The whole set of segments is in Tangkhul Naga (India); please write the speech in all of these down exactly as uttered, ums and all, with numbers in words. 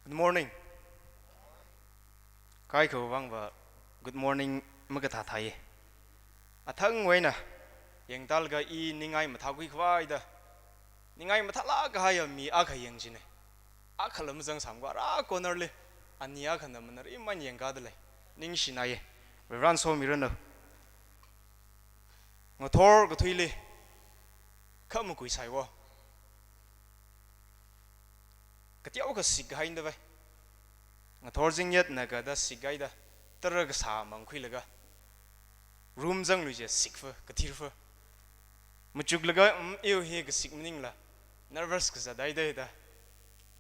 Good morning. Kaikhawui vangva good morning makathā thāi. Athangwui eina yangtālaga i ningai mathākhui khavaida, ningai mathālāk kahaiya mi akha yangchina. Akhala mazang sāmkha, ara corner li ani akhana manari man yangkāda lei. Ningshinai. Reverend Somiranu. Ngathor kathuili kha makui saiwo. Kateokha sikhaida vai. Ngathor zingyatna kada sikhaida, tara kasā mang khuilaga, room zanglui chi sikfa, kathirfa. Machuklaga, mm, iwui hi kasik maningla, nervous kazat haida da.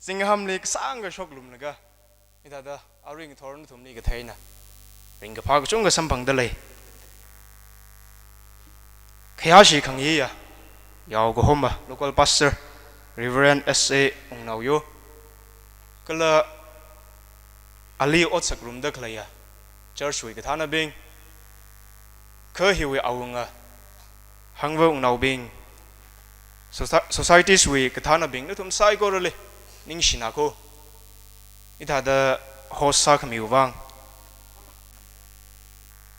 Zinghamli kasāngkha shoklumlaga, hithāda arui ngathor nathumli katheina ringkaphā kachungkha samphangda lei. Khayāshi khangaiya, yaokahoma local pastor Reverend S A Wungnaoyo, kala ali otsak ngarumda khaleiya church wui kathānabing, kha hiwui awunga Hangva Wungnaobing, soci-, societies wui kathānabing, nathum saikorali ningshina ko. Hithāda host sākhamiwui vang.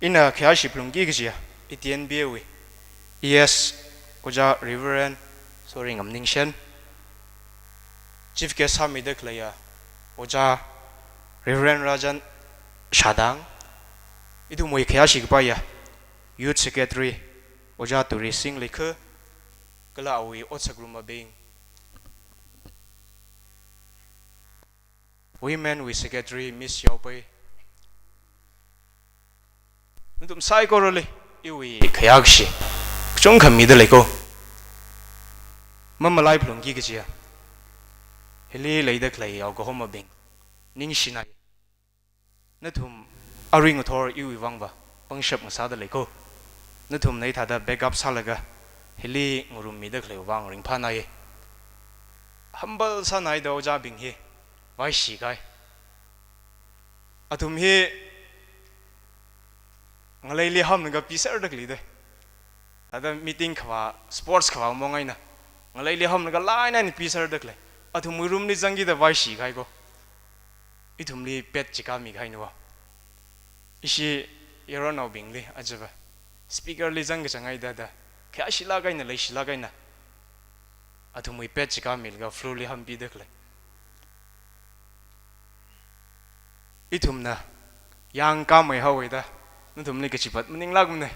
Ina khayāshi phalungki kajiya, E T N B A wui E S Ojā Reverend Soringamning Shen, chief guest sāmida khaleiya Ojā Reverend Rajan Shadang, ithumwui khayāshi kapaiya Youth Secretary Ojā Turi Singh Likhu, kala awui otsak ngarumabing, Women wui Secretary Miss Yaopei, nathum saikorali iwui khayākashi kachungkha mida lei ko. Mamalai phalungki kajiya, hili leida khalei yaokahomabing, ningshinai. Nathum arui ngathor iwui vangva pangshap ngasāda lei ko. Nathumna hithāda backup sālaga hili ngarummida khaleiwui vang ringphānai. Humble sānaida ojābing hi, vaishi kahai. Athum hi ngaleili hamlaga piserda khalei da. Thāda meeting khavā, sports khavā mong eina ngaleili hamlaga line eina piserda khalei. Athumwui room li zangkida vaishi kahai ko. Ithumli pet chi kāmi kahaina wo. Ishi yaronnaobingli ajava speaker li zangkachang haida da, khayāshilāk eina, leishilāk eina athumwui pet chi kāmilaga floor li hampida khalei. Ithumna yangkāmei haowa da, nathumli kachipat maninglākmana.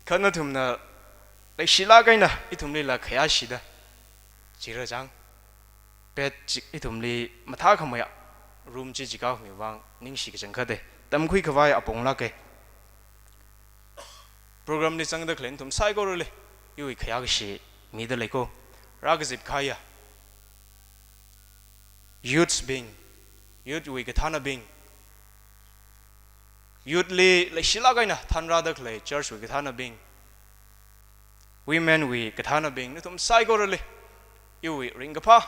Kha nathumna leishilāk eina ithumlila khayāshida chira chang, pet chi ithumli mathākhamei room chi chikāmiwui vang ningshi kachangkhat da. Tamkhui khavai aponglāka. Program li zangda khalei nathum saikorali iwui khayākashi mida lei ko. Rākazip kahaiya youths bing, youth wui kathānabing, youth li leishilāk eina thanrāda khalei church wui kathānabing, women wui kathānabing, nathum saikorali iwui ringkaphā,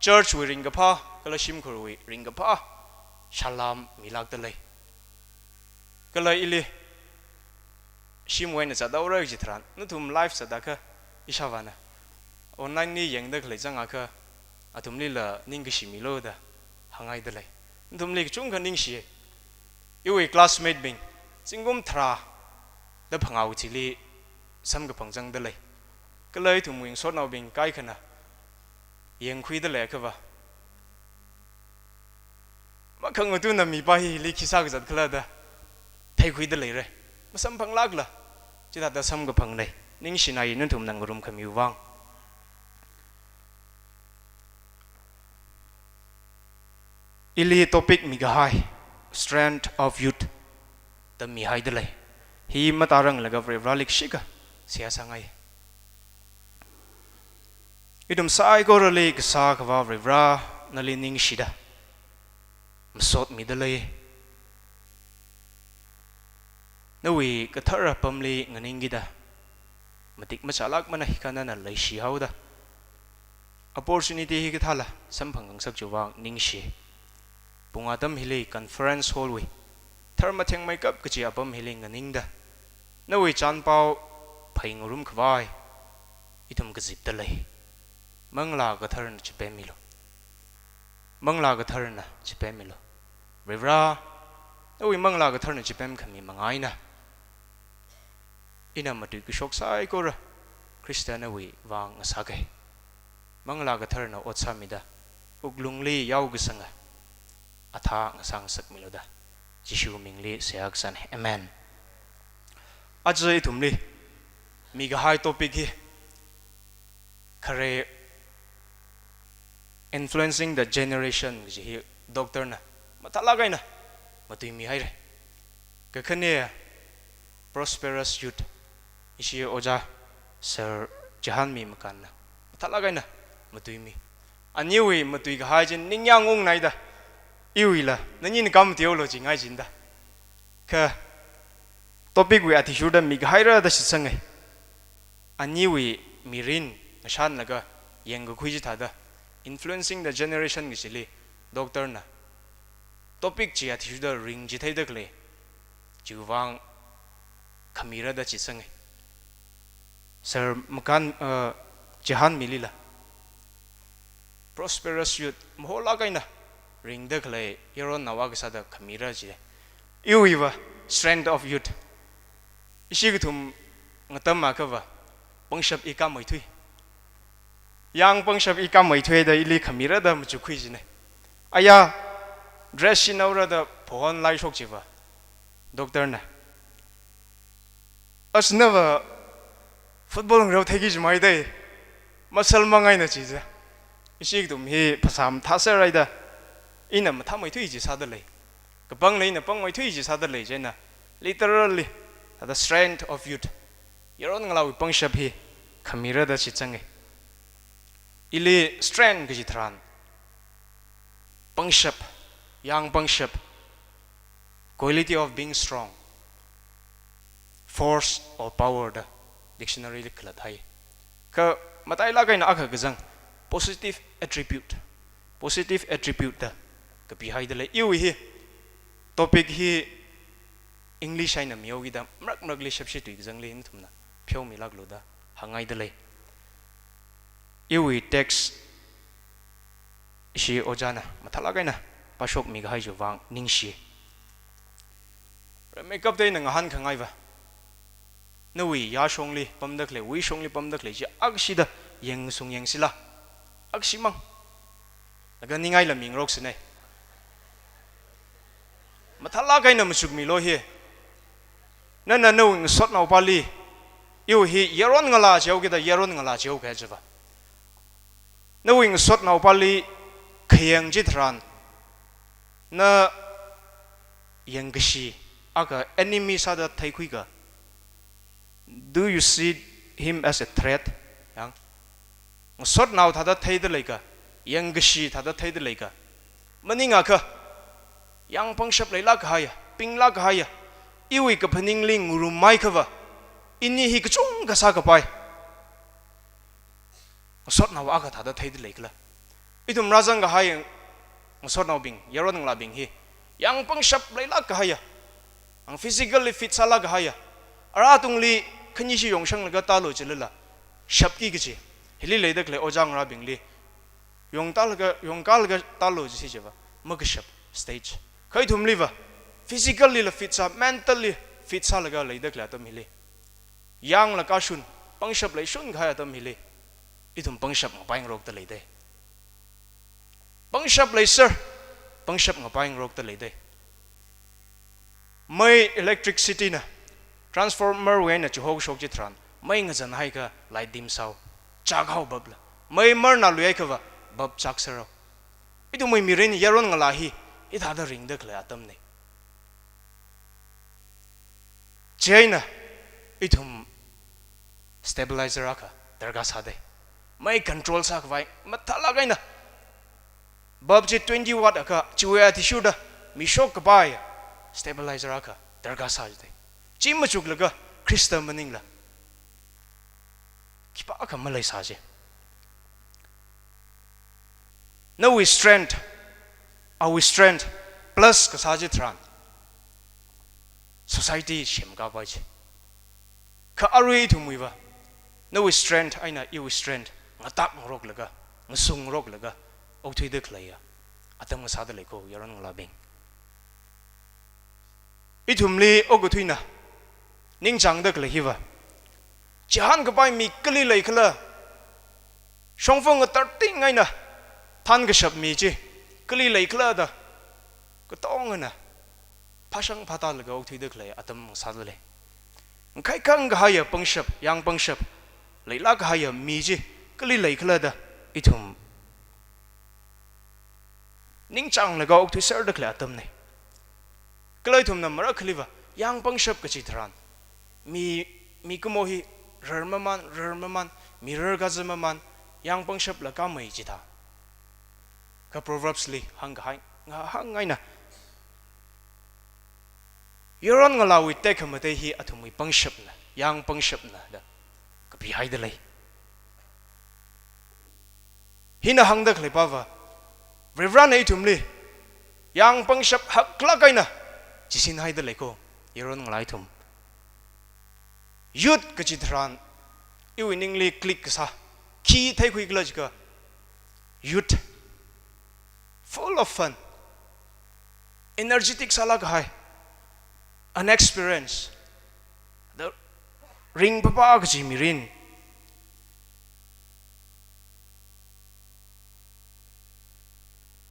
church wui ringkaphā, kala shimkhurwui ringkaphā salam milākda lei. Kala ili shimwui eina zathaora kaji tharan, nathum live zatakha ishāvāna online li yangda khalei zangakha athumlila ningkashi milu da hānghaida lei. Nathumli kachungkha ningshi. Iwui classmate bing, zingkum tharāda phangā wuchili samkaphang zangda lei. Kala ithumwui ngasotnaobing kaikhana yangkhuida leiakhava, makhangatungna mipā hili khi sākazat khala da theikhuida leira. Masamphanglākla, chithāda samkaphangna. Ningshinai nathumna ngarumkhamiwui vang. Ili topic mikahai, Strength of Youth da mihaida lei. Hi matāranglakha Varivarāli kashika seihā sāngai. Ithum saikorali kasā Akhava Varivarā, nali ningshida masotmida lei. Nawui kathara apamli nganingkida matik machālākmana, hikha nana leishihaoda opportunity hikathāla samphang khangasak chiwui vang ningshi. Pung atam hili conference hall wui tharmathengmeikap kachi apam hili nganingda nawui chānpao phai ngarumkhavai ithum kazipda lei. Manglā Katharana chipemmilu. Manglā Katharana chipemmilu. Varivara, nawui Manglā Katharana chipemkhami manga eina ina matuikashok saikora Khrista nawui vang ngasāke. Manglā Katharana ot sāmida wuklungli yaokasanga athā ngasāngasakmilu da Jishu mingli seihā kasāne. Amen. Aja ithumli mikahai topic hi khare Influencing the Generation kaji hi doctor na mathālāk eina matuimihaire. Kakhane Prosperous Youth, ishi ojā Sir Chihanmi Makanna mathālāk eina matuimi. Aniwui matuikahai chi ningyāng ungnaida, iwuila nanina kam teolo jingai jinda. Kha topic wui athishurda mikahaira da shitsange. Aniwui mirin ngashanlaga yangkakhui chithāda, Influencing the Generation kajili doctor na topic chi athishurda ringchitheida khalei chiwui vang khamira da shitsange. Sir Makan, uh, Chihanmilila Prosperous Youth, maholāk eina ringda khalei yaronnao akha sāda khamira ji. Iwuiva Strength of Youth. Ishi kathum ngatam akhava pangshap i kamoithui. Yang pangshap i kamoithui da ili khamira da machukkhui jine. Aya, dress shinaora da phon laishok chiva doctor na, "As nava football ngarao theiki jimai dai, muscle mangaina," chiza. Ishi kathum hi phasā mathāser raida, ina mathāmeithui chi sāda lei. Kapangna ina pangmeithui chi sāda lei chieina, literally, the Strength of Youth, yaron ngalāwui pangshap hi khamira da shitsange. Ili strength kaji tharan, pangshap, yang pangshap, quality of being strong, force or power da dictionary li khalat hai. Kha matailāk eina akha kazang, positive attribute, positive attribute da kapihaida lei. Iwui hi topic hi English eina mihaokida marak marakli shapshi tui kazangli nathumna pheomilāklu da hāngngaida lei. Iwui text ishi ojāna mathālāk eina pāshokmi kahai chiwui vang ningshi. Makeup da ina ngahānkhangaiva, nawui yāshongli pamda khalei, wuishongli pamda khalei chi akshida yangsung yangsila. Akshimang. Laga ningai lam yingrok sinai. Mathālāk eina machukmilu hi. Nana nawui ngasotnaopali, iwui hi yaron ngalā chihaokida yaron ngalā chihaoka chiva, nawui ngasotnaopali khayang chitharan, na yangkashi akha enemy sāda theikhuika? Do you see him as a threat? Yang, ngasotnao thāda theida leika, yangkashi thāda theida leika? Maningakha, yang pangshap leilāk kahaiya, pinglāk kahaiya, iwui kaphaningli ngarumhaiakhava, ini hi kachungkha sākapai ngasotnao akha thāda theida leikhala? Ithum rāzang kahai ngasotnaobing, yaron ngalābing hi, yang pangshap leilāk kahaiya, ang physically fit sālāk kahaiya, ara tungli khanishi yongshanglaga tālu chilala shapki kachi. Hili leida khalei ojā ngarābingli yongtālaga, yongkālaga tālu chi chiva makashap stage. Kha ithumliva physically la fit sā, mentally fit sālaga leida khalei atam hili, yangla kāshun, pangshap leishun kahai atam hili, ithum pangshap ngapaingarokta leidei. Pangshap leiser, pangshap ngapaingarokta leidei. Mei, electricity na transformer wui eina chihokshok chitharan, mei ngazanhaiakha light dim sāhao, chākhao bulb la. Mei marna luihaiakhava bulb chākserhao. Ithumwui mirin yaron ngalā hi hithāda ringda khalei atamnei. Chieina ithum stabilizer akha darkar sādei. Mei control sākhavai mathālāk eina, bulb chi twenty watt akha, chiwui athishurda mishok kapai stabilizer akha darkar sādei. Chi machuklaga Khrista maningla khipākha maleisā chi. Nawui strength, awui strength plus kasā chitharan, society semkapai chi. Kha arui ithumwuiva, nawui strength eina iwui strength ngatak ngaroklaga, ngasungroklaga okthuida khaleiya atam ngasāda lei ko, yaron ngalābing. Ithumli okathuina ningchāngda khalei hiva, chihānkapai mi kali leikhala, shongfa ngatarting eina thānkashap mi chi kali leikhala da katongana phāshang phātālaga okthuida khalei atam ngasāda lei. Ngakhai khangkahaiya pangshap, yang pangshap, leilāk kahaiya mi chi kali leikhala da ithum ningchānglaga okthuiserda khalei atamna. Kala ithumna marakhaliva yang pangshap kachi tharan, mi, mikumo hi rarmamān, rarmamān, mirar kazā mamān, yang pangshapla kāmei chithā. Kha Proverbs li hāngkahai, ngahāng eina, yaron ngalāwui tekhamatei hi athumwui pangshapna, yang pangshapna da kapihaida lei. Hina hāngda khaleipava, Varivarana ithumli yang pangshap haklāk eina chisinhaida lei ko, yaron ngalā ithum. Youth kachi tharan, iwui ningli click kasā, khi theikhuikhala jiakha, youth, full of fun, energetic sālāk kahai, unexperienced, da ringphāphā kachi mirin,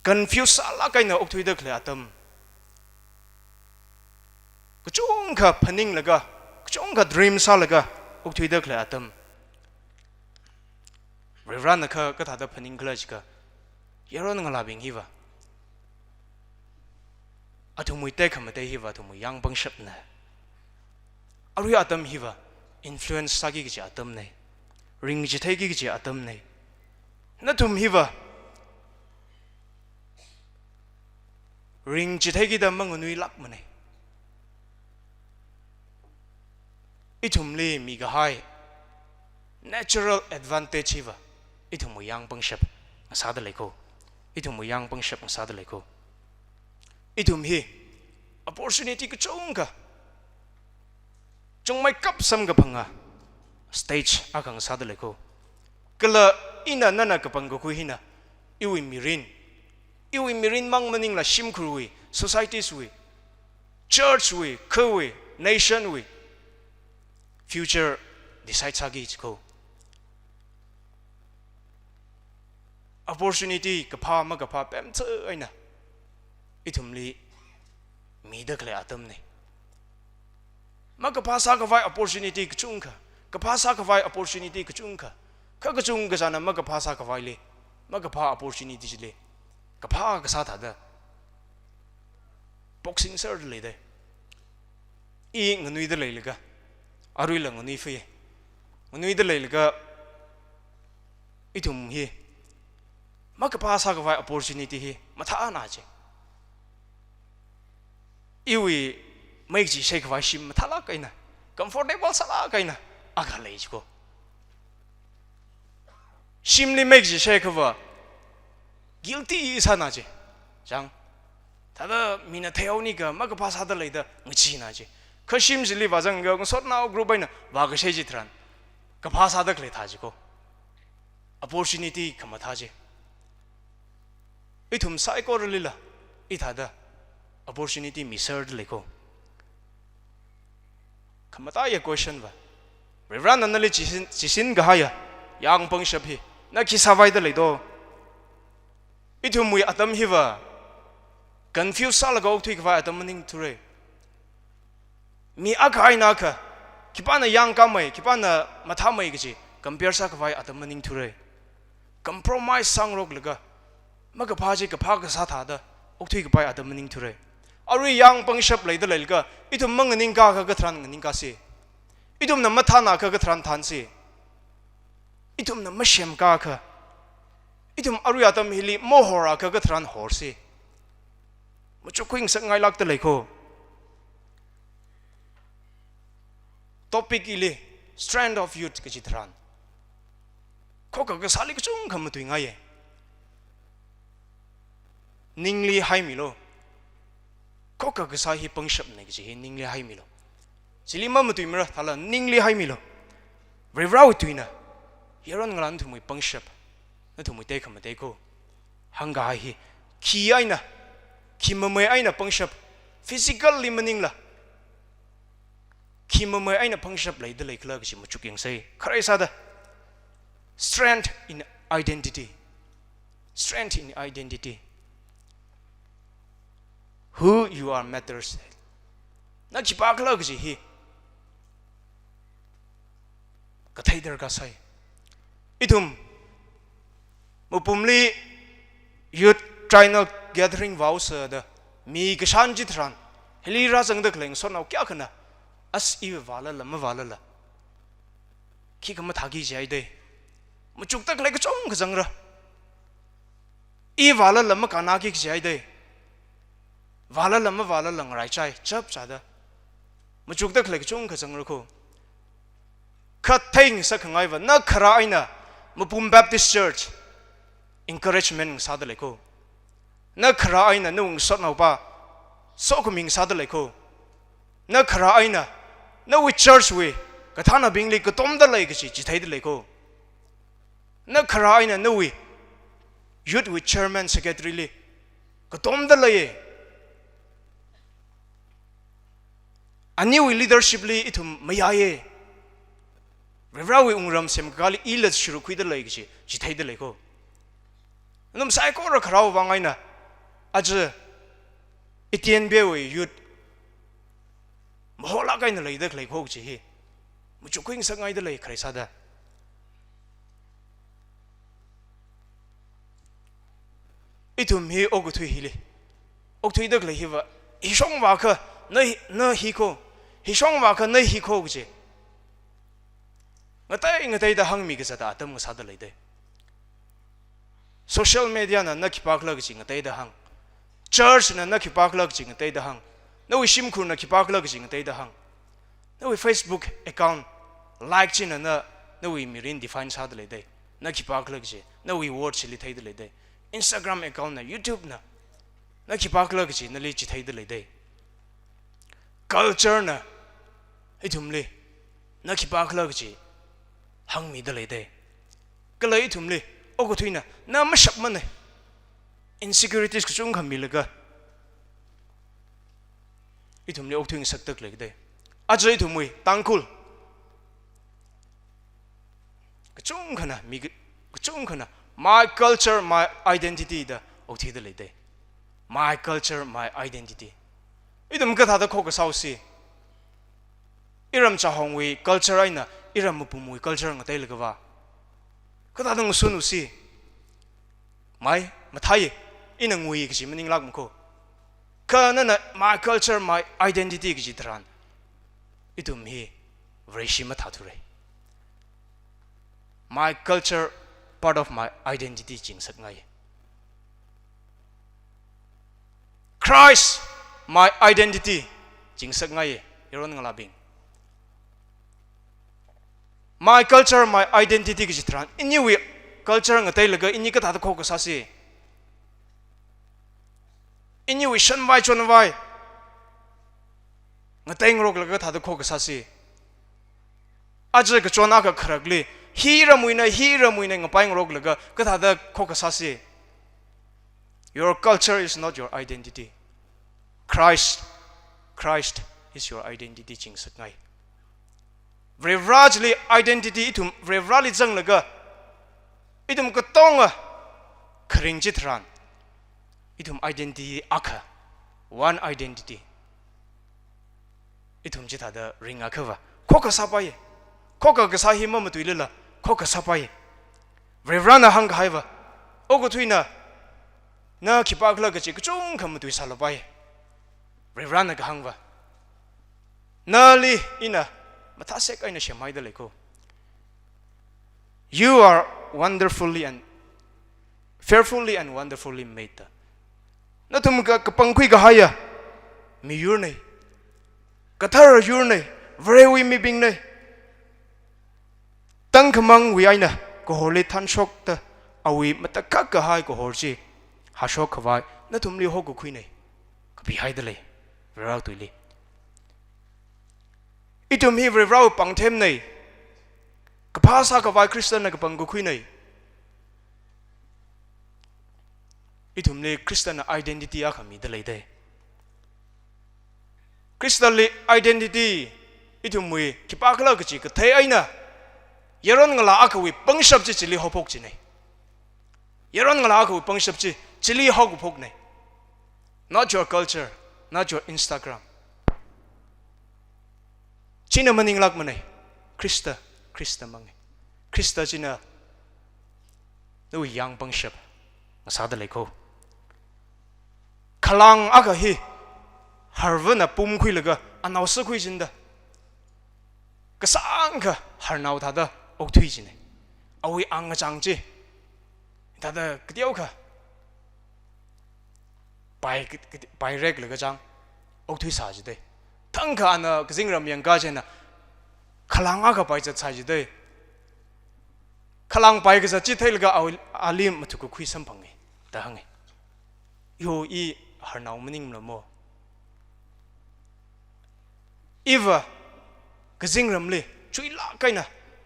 confuse sālāk eina okthuida khalei atam, kachungkha phaninglaga, kachungkha dream sālaga okthuida khalei atam. Varivarana kha kathāda phaningkhala jiakha, yaron ngalābing hiva, athumwui tekhamatei hiva athumwui yang pangshapna. Arui atam hiva influence sāki kachi atamna, ringchitheiki kachi atamna. Nathum hiva ringchitheikida manganuilākmana. Ithumli mikahai natural advantage hiva ithumwui yang pangshap ngasāda lei ko. Ithumwui yang pangshap ngasāda lei ko. Ithum hi opportunity kachungkha, chungmeikap samkaphanga stage akha ngasāda lei ko. Kala ina nana kapangkakhui hina, iwui mirin, iwui mirin mang maningla shimkhurwui, societies wui, church wui, khawui, nation wui future decide sāki kaji ko. Opportunity kaphā makaphā pemtha eina ithumli mida khalei atamna. Makaphā sākhavai opportunity kachungkha, kaphā sākhavai opportunity kachungkha, kha kachungkha china makaphā sākhavaili, makaphā opportunity chili kaphā kasā thāda boxing serda leida. I nganuida leilaga, aruila nganui fei. Nganuida leilaga, ithum hi makaphā sākhavai opportunity hi mathāna chi. Iwui mei kaji shei khavai shim mathālāk eina, comfortable sālāk eina akha lei kaji ko. Shimli mei kaji shei khava guilty sāna chi. Chang. Thāda mina theihao nika makaphā sāda leida ngachina chi. Kha shim chili vāzanglaga ngasotnao group eina vākashei chi tharan, kaphā sāda khalei thā kaji ko. Opportunity khamathā chi. Ithum saikoralila hithāda opportunity miserda lei ko. Khamataiya question va, Varivarana nali chisin, chisin kahaiya yang pangshap hi na khi sāvaida lei do? Ithumwui atam hiva confuse sālaga okthui khavai atam maningthura. Mi akha eina akha, khipāna yangkāmei, khipāna mathāmei kaji compare sākhavai atam maningthura. Compromise sāngaroklaga, makaphā chi kaphā kasā thāda okthui kapai atam maningthura. Arui yang pangshap leida leilaga, ithum manganingkā akha katharan nganingkāsi. Ithumna mathāna akha katharan thānsi. Ithumna mashem akha, ithum arui atam hili mohor akha katharan horsi. Machukkhui ngasakngailākda lei ko. Topic hili, strength of youth kaji tharan, khokkha kasāli kachungkha matuingaiya. Ningli haimilu. Khokkha kasā hi pangshapna kaji hi ningli haimilu. Chili mamatuimara thāla ningli haimilu. Varivarawui tuina, yaron ngalā nathumwui pangshap, Nathumwui tekhamatei ko. Hāngkahai hi, khi eina, khi mamei eina pangshap, physically maningla, khi mamei eina pangshap leida leikhala kaji machuk yangsei. Kharei sāda, strength in identity. Strength in identity. Who you are matters. Na khipākhala kaji hi kathei darkar sai. Ithum mapumli youth triennial gathering vāusāda, mi kashan chitharan, hili rāzangda khalei ngasotnao kayākhana, as iva vālala mavālala, khikha mathāki jihaidei. Machukda khalei kachungkha zangra. I vālala makānnāki jihaidei. Vālala mavālala ngaraichai, chapchāda. Machukda khalei kachungkha zangra ko. Kha theingasak khangaiva, na kharā eina Mapum Baptist Church encouragement ngasāda lei ko. Na kharā eina nawui ngasotnaopa sokhami ngasāda lei ko. Na kharā eina nawui church wui kathānabingli katomda lei kaji chitheida lei ko. Na kharā eina nawui youth wui chairman, secretary li katomda leiye. Aniwui leadership li ithum mayāye. Varivarawui wungram semkakāli ila shuruk khuida lei kaji chitheida lei ko. Nathum saikora kharāwui vang eina, aja Etienne Bey wui youth maholāk eina leida khalei ko kaji hi machuk khuingasak ngaida lei kharei sāda. Ithum hi okathui hili okthuida khalei hiva, hishong vākha na hi, na hi ko, hishong vākha na hi ko kaji ngatei ngateida hāngmi kazata atam ngasāda leidei. Social media na na khipākhala kaji ngateida hāng. Church na na khipākhala kaji ngateida hāng. Nawui shimkhurna khipākhala kaji ngateida hāng. Nawui Facebook account like china na, nawui mirin define sāda leidei. Na khipākhala kaji, nawui worth chili theida leidei. Instagram account na, YouTube na, na khipākhala kaji nali chitheida leidei. Culture na ithumli na khipākhala kaji hāngmida leidei. Kala ithumli okathuina na mashapmanei. Insecurities kachungkha milaga ithumli okthuingasakda leidei. Aja ithumwui Tangkhul kachungkhana, mi ka-, kachungkhana, "My culture, my identity" da okthuida leidei. "My culture, my identity." Ithum kathāda khokkha sāusi? Iram Chahongwui culture eina iram Mapumwui culture ngateilakha va, kathāda ngasunusi? Mai, mathāi, ina ngui kaji maninglākma ko. Kha nana "My culture, my identity" kaji tharan, ithum hi Vareshi mathāthurei. "My culture, part of my identity" jingasak ngai. "Christ, my identity" jingasak ngai, yaron ngalābing. "My culture, my identity" kaji tharan, iniwui culture ngateilaga ini kathāda khokkha sāsi? Iniwui shanvai chonvai ngateingaroklaga kathāda khokkha sāsi? Aja kachon akha kharakli, "Hi ramwuinei, hi ramwuinei" ngapaingaroklaga kathāda khokkha sāsi? "Your culture is not your identity. Christ, Christ is your identity" jingasak ngai. Varivara chili identity, ithum Varivarali zanglaga ithum katonga kharing chitharan, ithum identity akha, one identity, ithum chithāda ringakhava khokkha sāpaiye. Khokkha kasā hi mamatuilala khokkha sāpaiye. Varivarana hāngkahaiva, okathuina na khipākhala kaji kachungkha matuisālapai. Varivarana kahāngva, nali ina mathāsek eina semhaida lei ko. "You are wonderfully and fearfully and wonderfully made" da. Nathum ka-, kapangkhui kahaiya miyurnei, kathara yurnei, Varewui mibingnei. Tangkhamangwui eina kahorli thanshokta, awui matakhak kahai kahor chi hāshok khavai nathumli hokakhuinei, kapihaida lei Varivara tuili. Ithum hi Varivarawui pāngthemnei, kaphā sākhavai Khristana kapangkakhuinei. Ithumli Khristana identity akha mida leidei. Khristali identity ithumwui khipākhala kachi kathei eina yaron ngalā akhawui pangshap chi chili haophok jinei. Yaron ngalā akhawui pangshap chi chili haokaphoknei. Not your culture, not your Instagram. China maninglākmanei. Khrista, Khrista mangnei. Khrista china nawui yang pangshap ngasāda lei kho. Khalang akha hi harvana pumkhuilaga anao sākhui jinda, kasāngkha harnao thāda okthui jinei. Awui angachang chi thāda kateokha pai, pai reklaga chang okthuisā jidei. Thangkha ana kazingram yangkā china khalang akha paizatsai jidei. Khalang paikazat chi theilaga awui, ali mathukakhui samphangei da hāngei. Yo, i harnao maningmala mo? Iva kazingramli chuilāk eina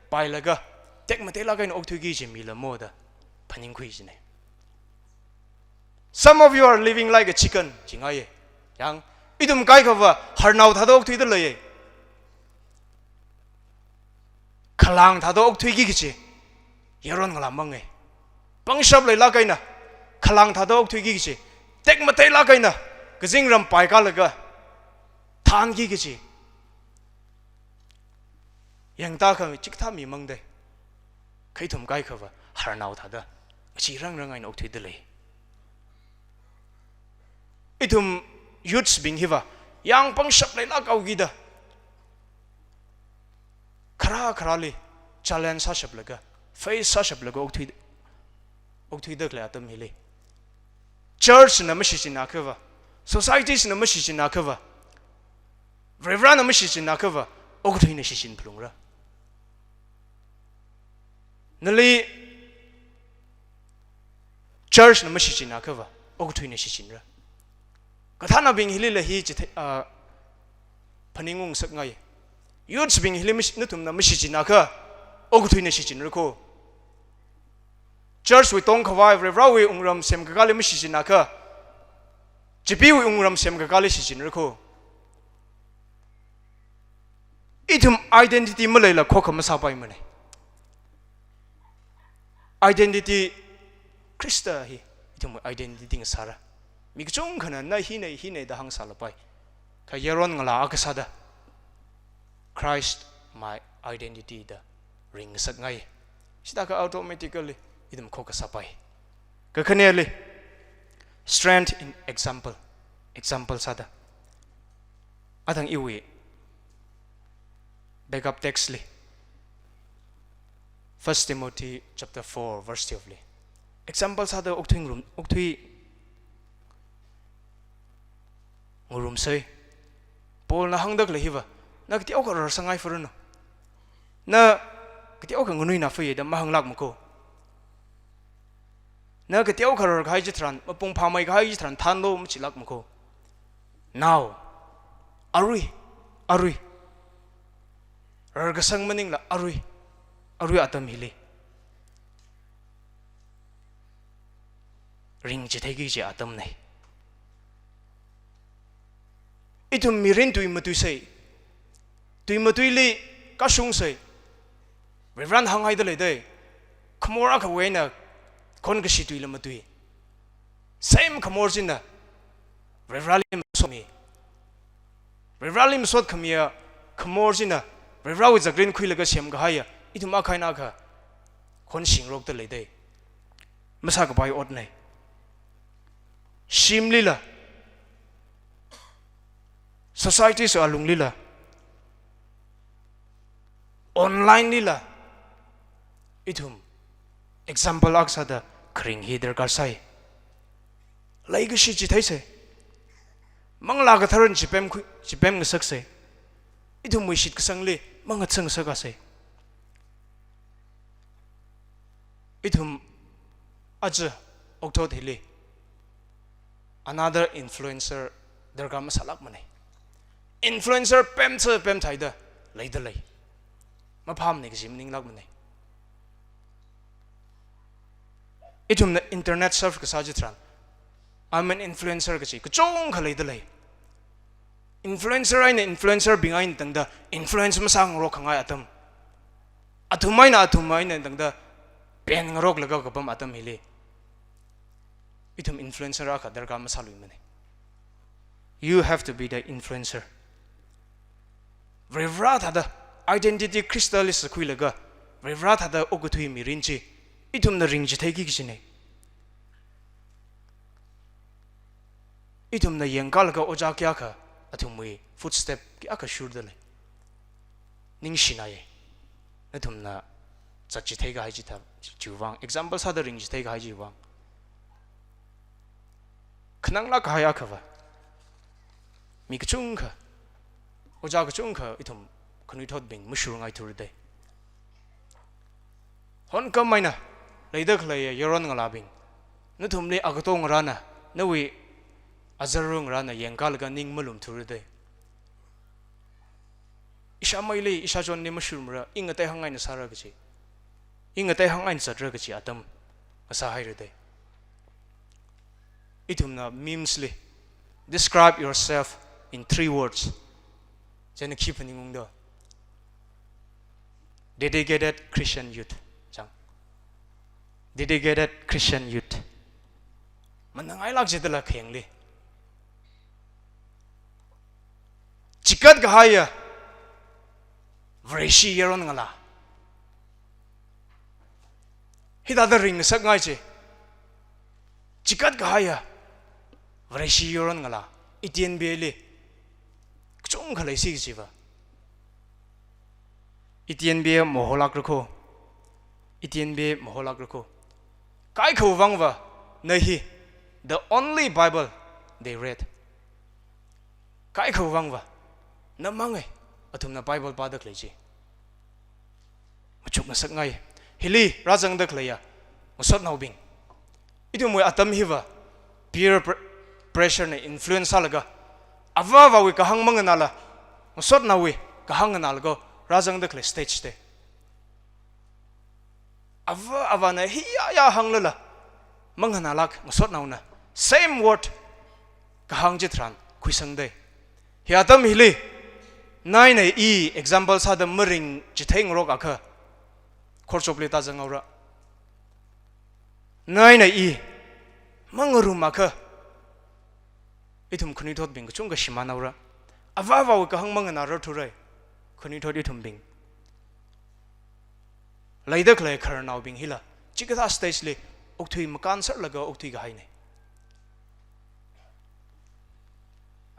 pailaga tekmateilāk eina okthuiki kaji mila mo da phaningkhui jinei. Some of you are living like a chicken, jingaiye. Yang, ithum kaikhava harnao thāda okthuida leiye. Khalang thāda okthuiki kachi yaron ngalā mangnei. Pangshap leilāk eina khalang thāda okthuiki kachi, tekmateilāk eina kazingram paikalaga thānki kachi yangtakha chikathā mi mangdei. Kha ithum kaikhava harnao thāda ngacheerangrang eina okthuida lei. Ithum youths bing hiva yang pangshap leilāk haokida kharā kharāli challenge sāshaplaga, face sāshaplaga okthui, okthuida khalei atam hili, church na mashichinna khava, societies na mashichinna khava, Varivarana mashichinna khava, okathuina shichin phalungra. Nali church na mashichinna khava, okathuina shichinra. Kathānabing hilila hi chithei, ah, phaningung ngasakngai. Youths bing hili mashi-, nathumna mashichinna kha, okathuina shichinra kho. Church wui tongkhavai, Varivarawui wungram semkakāli mashichinna kha, chipeewui wungram semkakāli shichinra kho. Ithum identity maleila khokha masāpaimanei. Identity, Khrista hi ithumwui identity ngasāra. Mi kachungkhana na hinei, hinei da hāngsālapai. Kha yaron ngalā akha sāda, Christ my identity da ringngasakngai. Chithākha automatically ithum khokha sāpai. Kakhaneli, strength in example. Example sāda. Athang iwui backup text li, First Timothy chapter four verse twelve li, example sāda okthui ngarum, okthui ngarumsei. Paulna hāngda khalei hiva, na kateokha rarsāngai faranu. Na kateokha nganuina fai da mahānglākma kho. Na kateokha rarkahai chitharan, mapung phāmeikahai chitharan thānlo machilākma kho. Now, arui, arui, rarkasang maningla arui, arui atam hili ringchitheiki kaji atamnei. Ithum mirin tui matuisei. Tui matuili kashungsei. Varivarana hānghaida leidei. Khamor akhawui eina khon kashi tuila matui. Same khamor china Varivarali masotmi. Varivarali masot khamiya khamor china Varivarawui zakrin khuilaga semkahaiya ithum akha eina akha khon shingrokta leidei. Masākapai otnei. Shimlila, society wui alunglila, online lila, ithum example akha sāda kharing hi darkar sai. Leikashi chitheisei. Manglā katharan chipem khu-, chipem ngasaksei. Ithumwui shitkasangli mangatsangngasakasei. Ithum aja okthot hili another influencer darkar masālākmanei. Influencer pemtha pemthaida leida lei. Maphāmanei kaji maninglākmanei. Ithumna internet surf kasā chitharan, I'm an influencer kachi kachungkha leidalei. Influencer eina influencer bing eina tangda influence masāngarok khangai atam, athum eina athum eina tangda penngaroklaga kapam atam hili ithum influencer akha darkar masāluimana. You have to be the influencer. Varivara thāda identity Khristali sākhuilaga Varivara thāda okathui mirin chi ithumna ringchitheiki kachina. Ithumna yangkalaga ojā kayākha athumwui footstep kayākha shurdalei. Ningshinaya. Nathumna zatchithei kahai chithā chiwui vang, example sāda ringchithei kahai chiwui vang. Khananglāk kahai akhava, mi kachungkha, ojā kachungkha ithum khanuithotbing mashurngaithura dei. Honkam eina leida khaleiya yaron ngalābing, nathumli agato ngarāna, nawui azarru ngarāna yangkalaga ning malumthura dei. Ishāmeili, ishāchonli mashurmara, i ngatei hāngngaina sāra kachi, i ngatei hāngngaina zatra kachi atam ngasāhaira dei. Ithumna memes li, "Describe yourself in three words." Chieina khi phaningungdo? Dedicated Christian youth. Chang. Dedicated Christian youth. Manangailāk jidala khayangli. Chikat kahaiya Vareshi yaron ngalā. Hithāda ringngasakngai chi. Chikat kahaiya Vareshi yaron ngalā. I T N B A li kachungkha leisi kachiva. I T N B A maholākra kho. I T N B A maholākra kho. Kaikhawui vangva na hi the only Bible they read. Kaikhawui vangva na mangai athumna Bible pāda khalei chi. Machukngasakngai. Hili rāzangda khaleiya ngasotnaobing, ithumwui atam hiva peer pr-, pressure na influence sālaga, ava avāwui kahāng manganāla, ngasotnaowui kahāng nganālaga rāzangda khalei stage te. Ava avāna hiyāyā hānglala, manganālāk ngasotnaona same word kahāng chitharan khuisang dei. Hi atam hili, na eina i example sāda maringchitheingarok akha, khorchopli tāzanghaora. Na eina i mangarum akha, ithum khanuithotbing kachungkha shimānhaora. Ava avāwui kahāng manganārarthura, khanuithot ithumbing. Leida khalei khararnaobing hila chikathā stage li okthui makānserlaga okthui kahaina.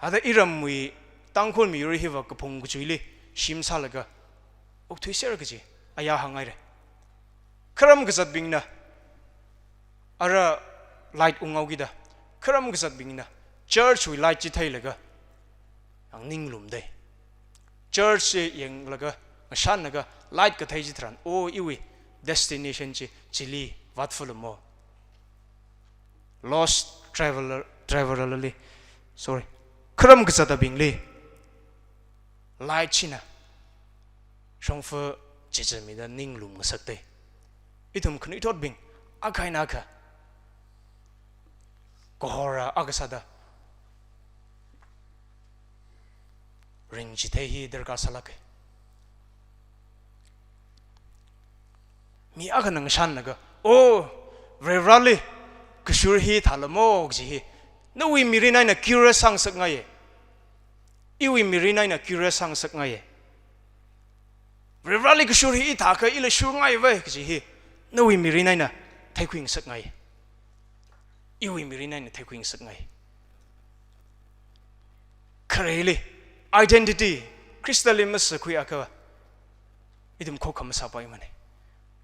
Hithāda iramwui Tangkhul miyur hiva kaphung kachuili shim sālaga okthuiser kachi ayā hānghaira. Kharam kazatbingna ara light unghaokida, kharam kazatbingna church wui light chi theilaga yang ninglum dei. Church chi yanglaga, ngashanlaga, light kathei chitharan, "Oh, iwui destination chi chili vātfalamo." Lost traveler, traveler li, sorry, kharam kazatabingli light china shongfa chichāmida ninglum ngasak dei. Ithum khanuithotbing akha eina akha kahora akha sāda ringchithei hi darkar sālāka. Mi akhana ngashanlaga, "Oh, Varivarali kashur hi thālamo," kaji hi nawui mirin eina curious sāngasakngaiya. Iwui mirin eina curious sāngasakngaiya. "Varivarali kashur hi i thākha ila shurngaiva," kaji hi nawui mirin eina theikhuingasakngai. Iwui mirin eina theikhuingasakngai. Khareli identity Khristali masākhui akha ithum khokkha masāpaimana.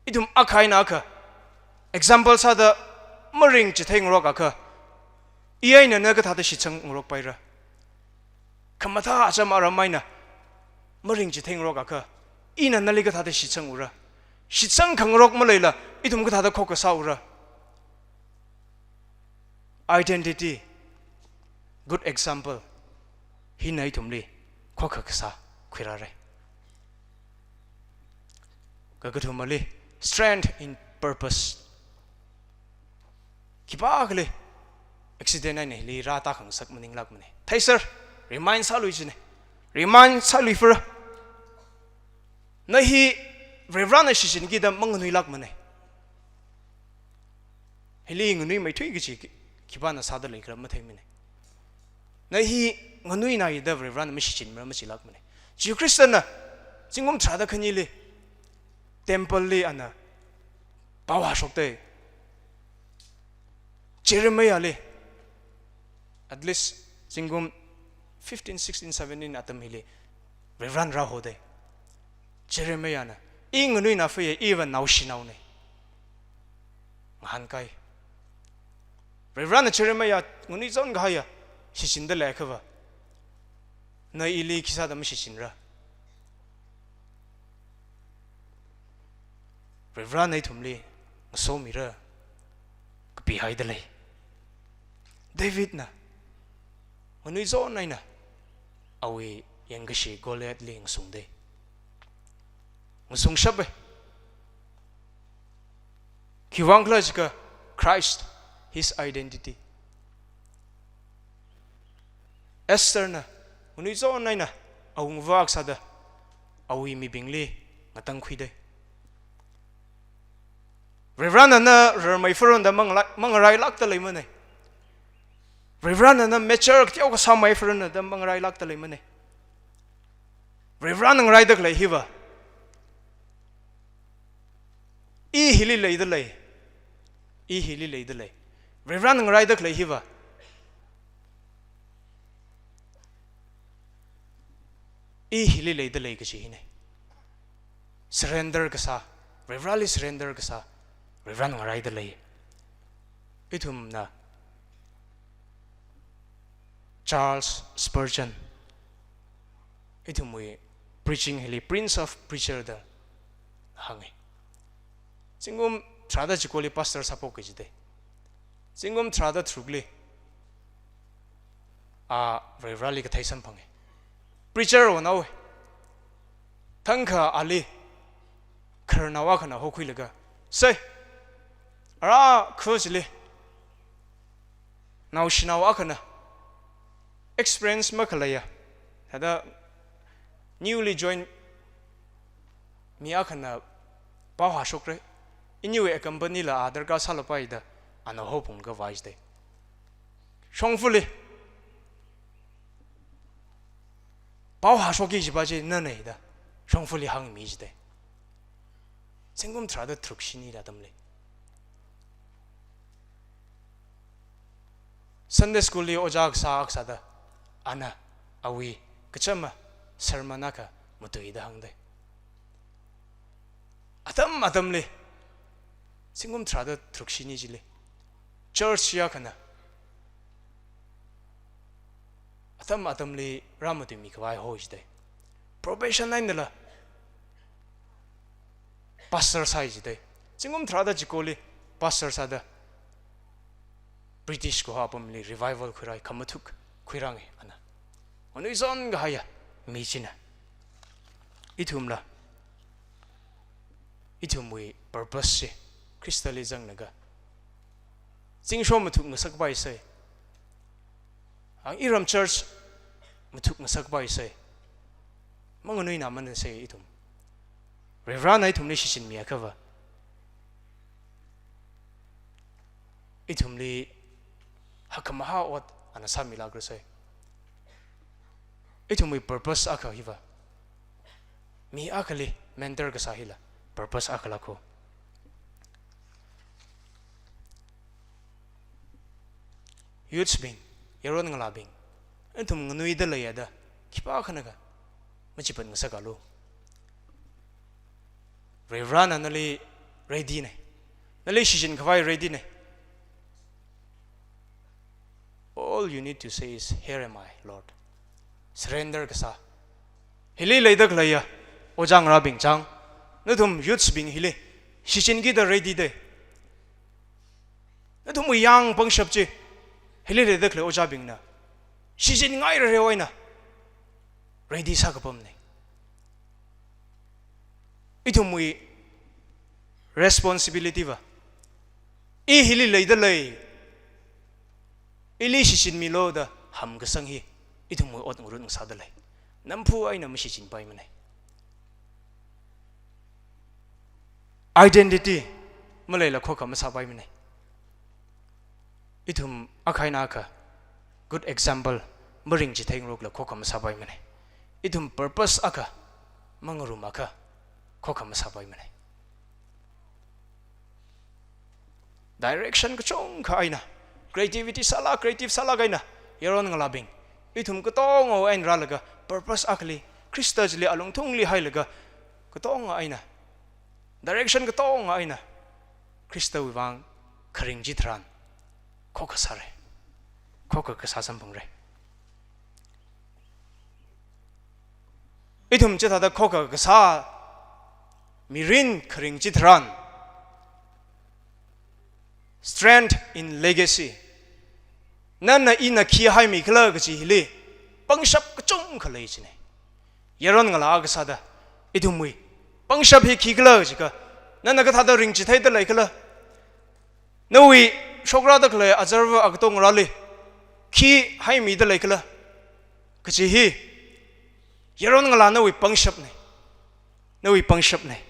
Ithum akha eina akha example sāda maringchitheingarok akha, i eina na kathāda shitsangngarokpaira? Khamathā acham aram eina maringchitheingarok akha, ina nali kathāda shitsangra? Shitsangkhangarok maleila ithum kathāda khokkha sāura? Identity, good example, hina ithumli khokkha kasā khuirāra. Kakathumali, strength in purpose. Khipākhali accident eina hili rātākhangasak maninglākmana. Thei sir, remind sālui jina. Remind sālui fir. Na hi Varivarana shichinkida manganuilākmana. Hili nganuimeithui kaji khi-, khipāna sāda leikhala matheimana. Na hi nganuinai da Varivarana mashichinmara majilākmana. Jishu Khristana zingkum tharāda khanili temple li ana pao hāshokdei. Jeremiahli, at least zingkum fifteen, sixteen, seventeen atam hili Varivarana rāhodei. Jeremiahna, "I nganuinao faya, iva naoshinaona," ngahānkai. Varivarana Jeremiah nganui zon kahaiya shichinda leiakhava, na ili khisāda mashichinra? Varivarana ithumli ngasomira kapihaida lei. Davidna nganui zon eina awui yangkashi Goliathli ngasungdei. Ngasungshapa. Khiwuivang khala jiakha Christ, his identity. Estherna nganui zon eina awungva akha sāda awui mibingli ngatangkhuidei. Varivarana na rarmei faronda mangalai-, mangarailākda leimana. Varivarana na mature kateokha sāmei faronda mangarailākda leimana. Varivarana ngaraida khalei hiva, "I hili leida lei. I hili leida lei." Varivarana ngaraida khalei hiva, "I hili leida lei," kaji hina. Surrender kasā, Varivarali surrender kasā, Varivarana ngaraida lei. Ithumna Charles Spurgeon, ithumwui preaching hili Prince of Preacher da hānga. Zingkum tharāda chikoli pastor sāphoka jidei. Zingkum tharāda tharukli a Varivarali kathei samphanga. Preacher onaowa. Thangkha ali khararnao akhana hokhuilaga, "Sei, ara khu chili naoshinao akhana experience makhaleiya, thāda newly join mi akhana pao hāshokra. Iniwui company la a darkar sālapai," da ana hophung khavai jidei. Shongfali pao hāshokki jipa chi nana da shongfali hāngmi jidei. Zingkum tharāda tharuk shinida atamli Sunday school li ojā kasā akha sāda ana awui kachama sermon akha matuida hāngdei. Atam atamli, zingkum tharāda tharuk shini chili, church akhana atam atamli rāmatuimi khavai hoi jidei. Probation einala pastor sāi jidei. Zingkum tharāda chikoli pastor sāda British kaho apamli revival khuirai, khamathuk khuiranga ana. Nganui zon kahaiya mi china. Ithumla, ithumwui purpose chi Khristali zanglaga zingsho mathuk ngasakpai sei. Ang iram church mathuk ngasakpai sei. Manganuinamana sei ithum. Varivarana ithumli shichinmiakhava, ithumli hakkhamahā ot ana sāmilākra sei. Ithumwui purpose akha hiva, mi akhali mentor kasā hila purpose akhala kho. Youths bing, yaron ngalābing, nathum nganuida leiya da khipākhanakha machipat ngasakalu. Varivarana nali ready na. Nali shichinkhavai ready na. All you need to say is, "Here am I, Lord." Surrender kasā. Hili leida khaleiya ojā ngarābing chang, nathum youths bing hili shichinkida ready dei. Nathumwui yang pangshap chi hili leida khalei ojābingna shichinngairareo eina ready sākapamna. Ithumwui responsibility va, "I hili leida lei. ili shichinmilu da hamkasang hi ithumwui ot ngarut ngasāda lei. Namphu eina mashichinpaimanei. Identity maleila khokha masāpaimanei. Ithum akha eina akha good example maringchitheingarokla khokha masāpaimanei. Ithum purpose akha, mangarum akha khokha masāpaimanei. Direction kachungkha eina, creativity sālāk, creative sālāk eina yaron ngalābing, ithum katonga eina rālaga purpose akhali, Khrista chili alungthungli hailaga katonga eina, direction katonga eina Khristawui vang kharing chitharan khokha sāra. Khokha kasā samphangrai. Ithum chithāda khokha kasā mirin kharing chitharan, strength in legacy. Nana ina khi haimikhala kachi hili pangshap kachungkha lei jina. Yaron ngalā akha sāda ithumwui pangshap hi khikhala jiakha, nana kathāda ringchitheida leikhala, nawui shokrāda khalei azarva agatongarāli khi haimida leikhala kachi hi yaron ngalā nawui pangshapnei. Nawui pangshapnei.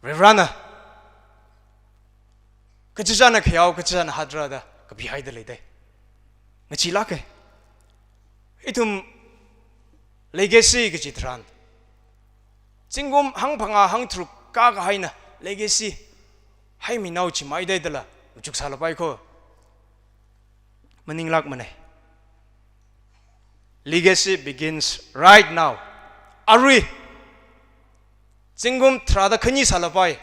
Varivarāna kachichāna khayao, kachichāna hatra da kapihaida leidei. Ngacheelāka. Ithum legacy kachi tharan, zingkum hangphangā hangtharuk kākahaina legacy haiminao chimeida dala machuk sālapai ko. Maninglākmanei. Legacy begins right now. Arui. Zingkum tharāda khani sālapai,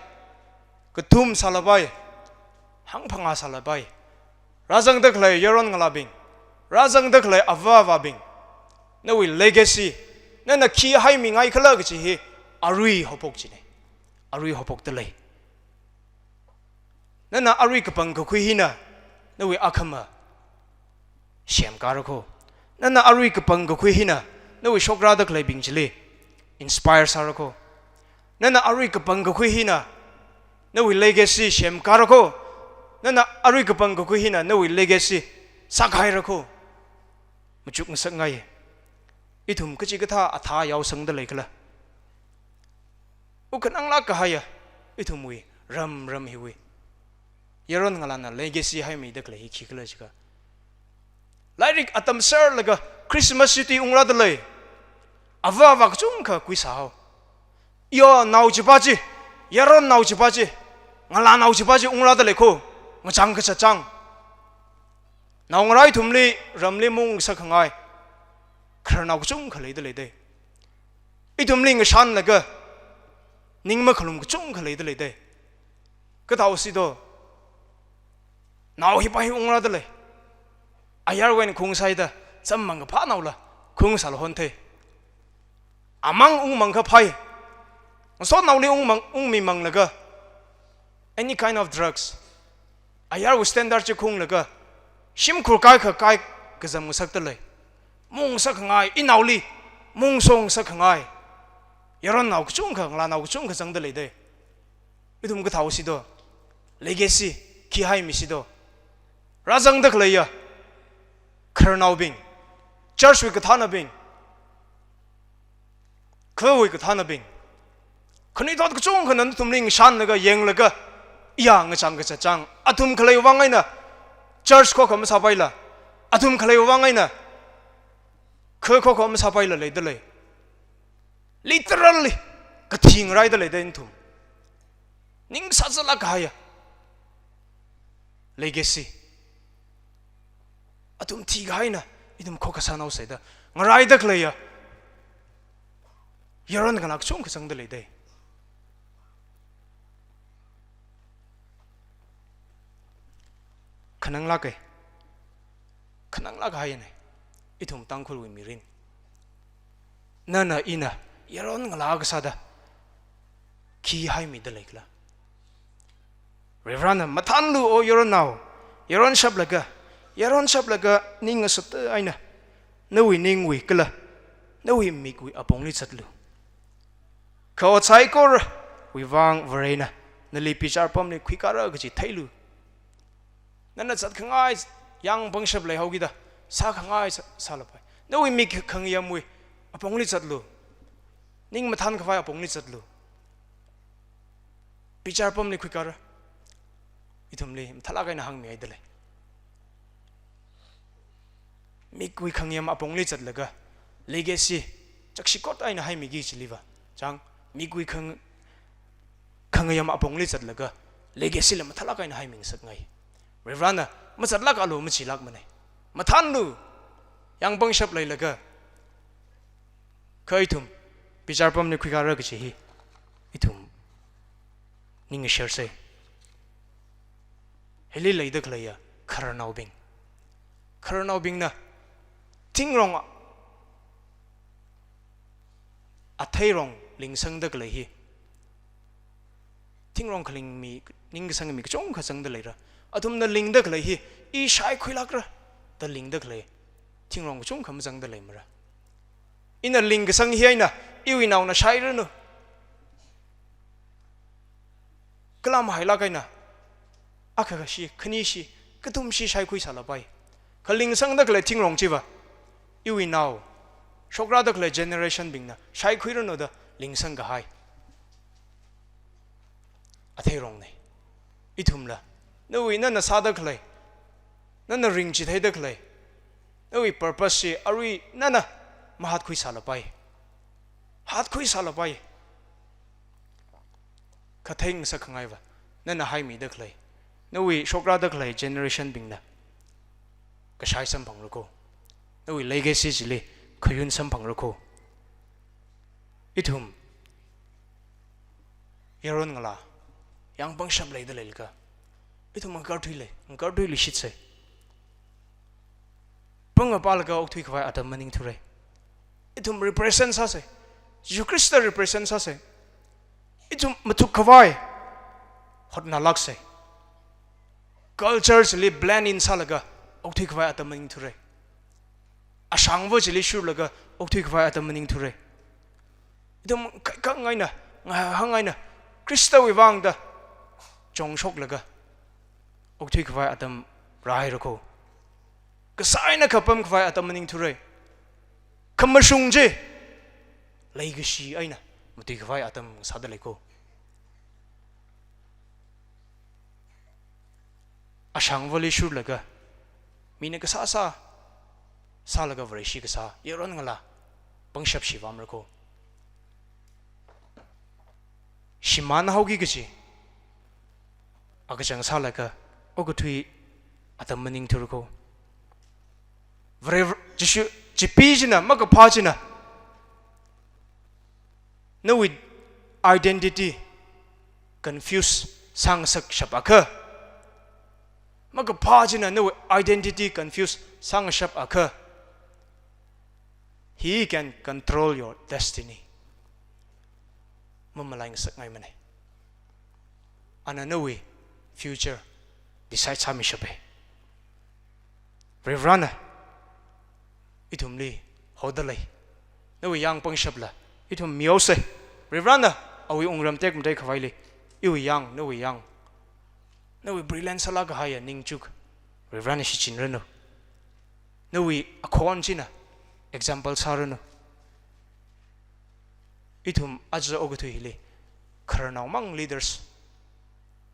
kathum sālapai, hangphangā sālapai, rāzangda khalei yaron ngalābing, rāzangda khalei ava avābing, nawui legacy, nana khi haimingaikhala kachi hi arui haophok jina. Arui haophokda lei. Nana arui kapangkakhui hina nawui akhama semkāra ko. Nana arui kapangkakhui hina nawui shokrāda khaleibing chili inspire sāra ko. Nana arui kapangkakhui hina nawui legacy semkāra ko. Nana arui kapangkakhui hina nawui legacy sākhaira ko. Machuk ngasakngai. Ithum kachikathā athā yaosangda leikhala? Ukhananglāk kahaiya ithumwui ram, ram hiwui yaron ngalāna legacy haimida khalei hi khikhala jiakha, lairik atam serlaga Christmas chutti ungrāda lei ava avā kachungkha khuisāhao. Yo, nao chipa chi, yaronnao chipa chi, ngalānao chipa chi ungrāda lei ko, ngachang kachachang. Naongarā ithumli, ramli maungngasak khangai khararnao kachungkha leida leidei. Ithumli ngashanlaga ning makhalum kachungkha leida leidei. Kathāo sido? Nao hipa hi ungrāda lei. Ayarwui eina khaung sāhaida, chāmmang kaphānaola khaung sāla honthei. Amang ungmang kaphai. Ngasotnaoli ungmang, ungmimanglaga, any kind of drugs, ayarwui standard chi khaunglaga, shimkhur kaikha kai kazam ngasakda lei. Maungngasak khangai, inaoli maungshong ngasakngai yaronnao kachungkha, ngalānao kachungkha zangda leidei. Ithum kathāo sido? Legacy khi haimi sido? Rāzangda khaleiya khararnaobing, church wui kathānabing, khawui kathānabing, khanuithot kachungkhana nathumli ngashanlaga, yanglaga, iya ngachang kachachang, athum khalei vang eina church khokha masāpaila, athum khalei vang eina kha khokha masāpaila leida lei. Literally kathi ngaraida leidei nathum. Ning sāzālāk kahaiya legacy. Athum thikahaina ithum khokha sānao sāda ngaraida khaleiya yaron ngalā kachungkha zangda leidei. Khananglāka. Khananglāk kahaina ithum Tangkhulwui mirin. Nana ina yaron ngalā akha sāda khi haimida leikhala? Varivarāna mathānlu, O yaronnao, yaron shaplaga, yaron shaplaga ning ngasakta eina nawui ningwui kala nawui mikwui apongli zatlu. Kha ot saikorawui vang Varena nali bichar pamli khuikāra kachi theilu. Nana zatkhangai yang pangshap leihaokida, sākhangai sā, sālapai. Nawui mik khangayamwui apongli zatlu. Ning mathānkhavai apongli zatlu. Bichar pamli khuikara. Ithumli mathālāk eina hāngmihaida lei. Mikwui khangayam apongli zatlaga, legacy, chakshikot eina haimiki chiliva. Chang, mikwui khang-, khangayam apongli zatlaga, legacy la mathālāk eina haimingasakngai. Varivarana mazatlākalu machilākmanei. Mathānlu, yang pangshap leilaga. Kha ithum, bichar pamli khuikara kachi hi, ithum ningshārsei. Hili leida khaleiya khararnaobing. Khararnaobingna thingrong atheirong lingsangda khalei hi. Thingrong khaling mi, ningkasang mi kachungkha zangda leira. Athumna lingda khalei hi, i shaikhuilākra da lingda khalei thingrong kachungkha mazangda leimara. Ina lingkasang hi eina, iwui naona shairanu. Kala mahailāk eina, akha kashi, khanishi, kathumshi shaikhui sālapai. Kha lingsangda khalei thingrong chiva, iwui nao, shokrada khalei generation bingna shaikhuiranu da lingsangkahai atheirongnei. Ithumla, nawui nana sāda khalei, nana ringchitheida khalei, nawui purpose chi arui nana mahatkhui sālapai. Hatkhui sālapai. Kha theingasak khangaiva, nana haimida khalei, nawui shokrada khalei generation bingna kashai samphangra ko. Nawui legacy chili khayun samphangra ko. Ithum yaron ngalā, yang pangshap leida leilakha, ithum ngakarthui lei, ngakarthui luishitsei. Pangapalaga okthuikhavai atam maningthurei. Ithum represent sāsei. Jesu Christ represent sāsei. Ithum mathukkhavai hotnalāksei. Culture chili blend in sālaga okthuikhavai atam maningthurei. Ashangva chili shurlaga okthuikhavai atam maningthurei. Ithum kaikhang eina, ngahāng eina, Khristawui vangda chongshoklaga okthuikhavai atam rāhaira ko. Kasā eina kapamkhavai atam maningthurei. Khamashung chi leikashi eina matuikhavai atam sāda lei ko. Ashangvali shurlaga, mina kasā sā, sālaga Vareshi kasā, yaron ngalā, pangshap shivāmra ko. Shimānhaoki kachi, akachang sālaga, okathui atam maningthura ko. Vare, Jishu, Chipeena, makaphā china, nawui identity confuse sāngasakshap akha. Makaphā china nawui identity confuse sāngashap akha. He can control your destiny. Mamalaingasakngaimanei. Ana nawui future decide sāmishapei. Varivarana ithumli hoda lei. Nawui yang pangshapla ithum mihaosei. Varivarana awui wungram tekmatei khavaili, iwui yang, nawui yang, nawui brilliant sālāk kahaiya ningchuk Varivarana shichinranu. Nawui akhon china example sāranu. Ithum aja okathui hili khararnaomang leaders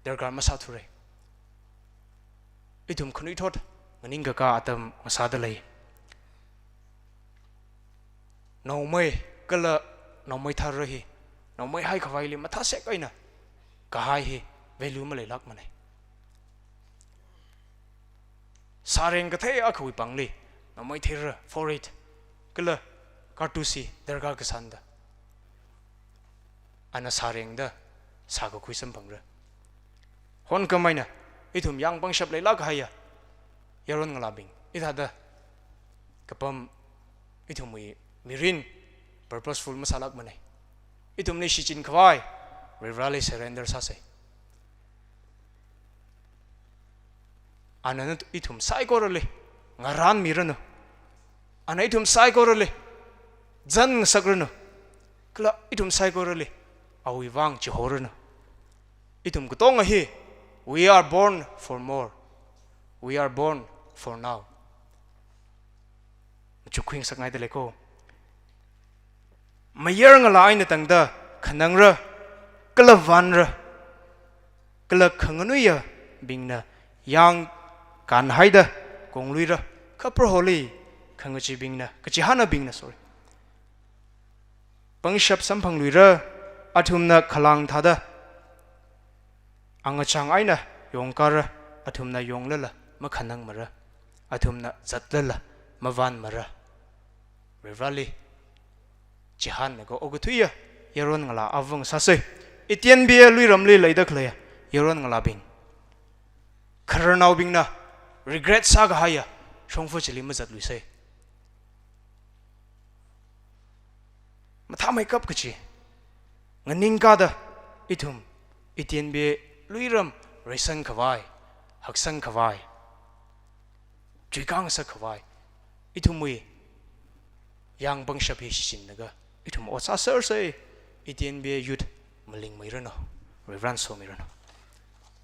darkar masāthurei. Ithum khanuithot nganingkaka atam ngasāda lei. Naomei kala naomei thara hi, naomei haikhavaili mathāsek eina kahai hi value maleilākmanei. Sāreng kathei akhawui pāngli, naomei thara, four eight, kala cartouche hi darkar kasānda, ana sārengda sākakhui samphangra. Honkhamei eina, ithum yang pangshap leilāk kahaiya yaron ngalābing, hithāda kapam ithumwui mirin purposeful masālākmanei. Ithumli shichinkhavai Varivarali surrender sāsei. Ana ithum saikorali ngarānmiranu. Ana ithum saikorali zanngasakranu. Kala ithum saikorali awui vang chihoranu. Ithum katonga hi, we are born for more. We are born for now. Machuk khuingasakngaida leiko. Mayar ngalā eina tangda khanangra, kala vānra, kala khanganuiyabingna yāngkānhaida kongluira, kha Proholi khangachibingna, kachihānabingna, sorry, pangshap samphangluira, athumna khalāng thāda angachang eina yongkara, athumna yonglala makhanangmara, athumna zatlala mavānmara. Varivarali chihānlaga okathuiya yaron ngalā avāng sāsei. Eden Bey luiramli leida khaleiya yaron ngalābing, khararnaobingna regret sākahaiya shongfa chili mazatluisei. Mathāmeikap kachi nganingkāda ithum Eden Bey luiram reisangkhavai, haksangkhavai, chuikāngasakkhavai, ithumwui yāng pangshap hi shichinlaga ithum ot sāsersei. Eden Bey youth malingmeiranu, Varivarana somiranu.